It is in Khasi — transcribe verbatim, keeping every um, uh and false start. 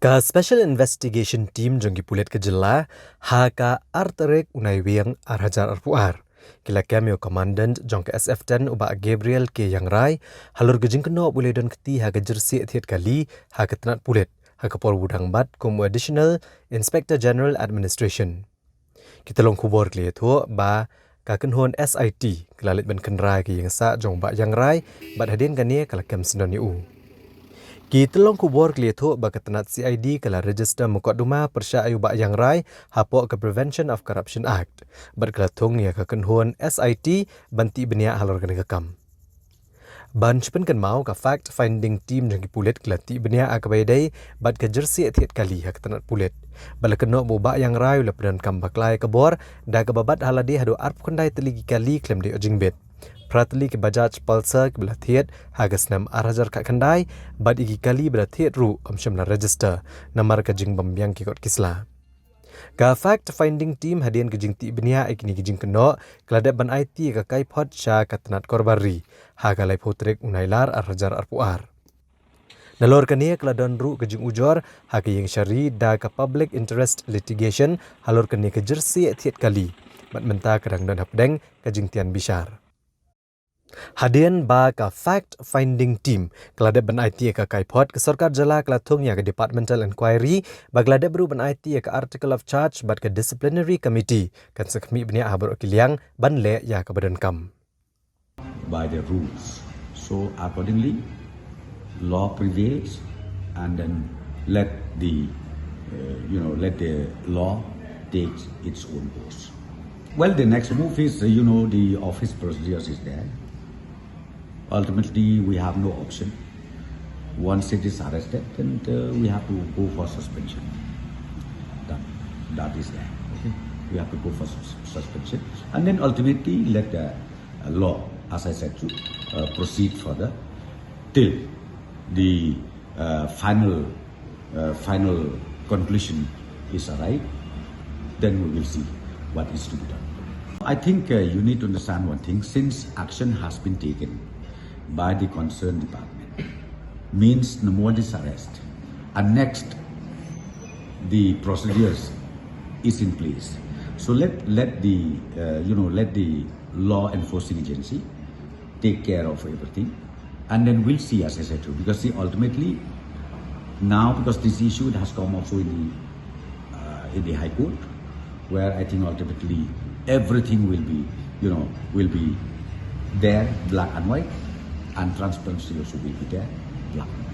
Ka Special Investigation Team jong ki pulit ka jylla ha ka ar tarik u Naiwieng ar hajar arphew ar ki la kem ïa u Commandant jong ka S F ten u Bah Gabriel K Iangrai halor ka jingkynnoh ba u la don kti ha ka jyrsieh thied kali ha ka tnat pulit ha ka por ba u dang bat kum u Additional Inspector General Administration. Ki tyllong khubor ki la ïathuh ba ka kynhun S I T ka la leit ban kynra ïa ka ïing sah jong u Bah Iangrai bad hadien kane ka la kem syndon ïa u. Ki tyllong khubor ki la ïathuh ba ka tnat C I D ka la register mukotduma pyrshah ïa u Bah Iangrai hapoh ka Prevention of Corruption Act bad ka la thung ïa ka kynhun S I T ban tih bniah halor kane ka kam. Ban shu pynkynmaw, ka fact finding team jong ki pulit ka la tih bniah ïa kaba ïadei bad ka jyrsieh thied kali ha ka tnat pulit. Ba la kynnoh ba u Bah Iangrai u la pyndonkam bakla ïa ka bor da kaba bat ha lade haduh arphew khyndai tylli ki kali khlem da ïoh jingbit. Phra tylli ki Bajaj Pulsar kiba la thied ha ka snem ar hajar khatkhyndai bad ïa ki kali ba la thied ruh kam shym la register namar ka jingbym biang ki kot ki sla. Ka fact finding team hadien ka jingtih bniah ïa kine ki jingkynnoh ka la dep ban aiti ïa ka kaiphod sha ka tnat Korbar Ri ha ka laiphew tarik u Nailar ar hajar arphew ar. Nalor kane ka la don ruh ka jingujor ha ka ïing shari da ka Public Interest Litigation halor kane ka jyrsieh thied kali bad mynta ka dang don hapdeng ka jingtian bishar. Hadien ba ka fact finding team ka la dep ban aiti ïa ka kaiphod, ka sorkar jylla ka la thung ïa ka departmental inquiry ba ka la dep ruh ban aiti ïa ka article of charge bad ka disciplinary committee kan sa khmih bniah ha baroh ki liang ban leh ïa kaba donkam. By the rules. So accordingly, law prevails, and then let the, uh, you know, let the law take its own course. Well, the next move is, uh, you know, the office procedures is there. Ultimately, we have no option. Once it is arrested, then, uh, we have to go for suspension. That, that is there. Okay. We have to go for sus-, suspension. And then ultimately, let the, uh, law, as I said, to, uh, proceed further till the, uh, final, uh, final conclusion is arrived. Then we will see what is to be done. I think, uh, you need to understand one thing. Since action has been taken by the concerned department, means no more disarrest. And next, the procedures is in place. So let, let the, uh, you know, let the law enforcing agency take care of everything, and then we'll see, as I said to you, because, see, ultimately, now, because this issue, it has come also in the, uh, in the High Court, where I think ultimately everything will be, you know, will be there, black and white, and transparency also will be there, black and white.